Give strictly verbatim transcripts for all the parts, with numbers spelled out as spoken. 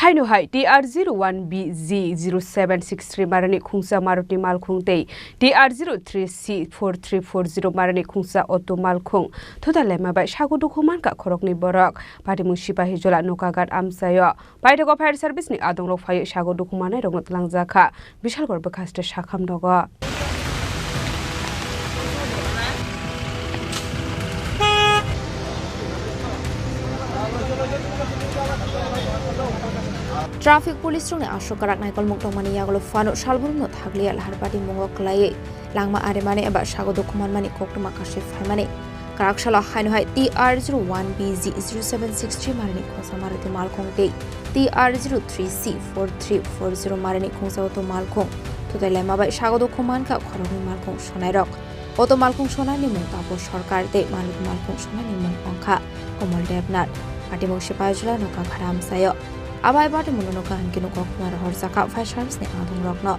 Haino hai T R zero one B Z zero seven six three marani khungsa Maruti malkhung tei T R zero three C four three four zero marani khungsa auto malkhung thutai laima bai sago dukhu mankha khoroknwi borok. Patimung Sipahijola Nokaghat amchaio paithago fire service ni adongrok phaiwi sago dukhu mannairokno twlangjakha Bishalgarh bwkhaste sakham nogo. Traffic police rokni aswk kwrak naikolmung tongmani yagulo phano salbrumno thakliya lahar patimung o kwlaiwi langma arimani eba sago dukhu manmani koktwma kashi phaimani. Kwrak salo haino hai T R zero one B Z zero seven six three marani khungsa Maruti malkhung tei T R zero three C four three four zero marani khungsa auto malkhung thutai laima bai sago dukhu mankha khoroknwi malkhung sonairok. Auto malkhung sonani mung Tapo Sarkar tei Maruti malkhung sonani mung wngkha Komol Debnath. Patimung Sipahijola Nokaghat amchaio. Abai patimungno nokha hwnkhe koktwma rohorjakha fire service ni adongrokno.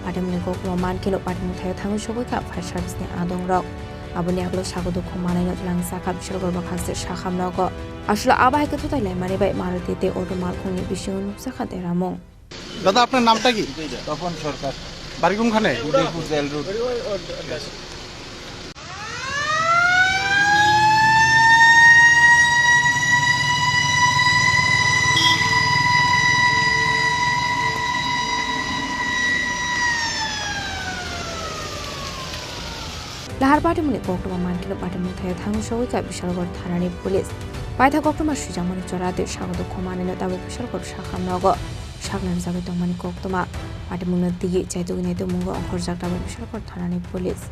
Patimungni koktwma mankhe patimung thaio thangwi sogwikha fire service ni adongrok. Aboni yagulo sago dukhu mannaino twlangjakha Bishalgarh bwkhaste sakham nogo. Aswk abo hai khe thutai laimani bai Maruti tei auto malkhungni bisingo nukjakha deramung. দাদা, আপনার নামটা কি? তপন সরকার। বাড়ি কোনখানে? Udaipur jail road. Lahar patimungni koktwma mankhe patimung thaio thangwi sogwikha Bishalgarh thanani police. Paitha koktwma swijakmani chora tei sago dukhu mannaino tabuk Bishalgarh sakham nogo saknarjagwi tongmani koktwma. Patimungno twiwi chaitugwi naitukmungo ongkhorjak tabuk Bishalgarh thanani police.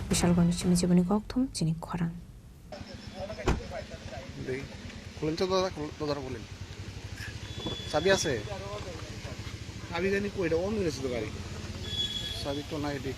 Bishalgarhni simi jiboni kokthum chini khorang. দেখি, খুলেন তো দাদা, খুল-, দরজাটা খুলেন। চাবি আছে? চাবি জানি কই, এটা অন হয়ে গেছে তো গাড়ি। চাবি তো নাই, এটি।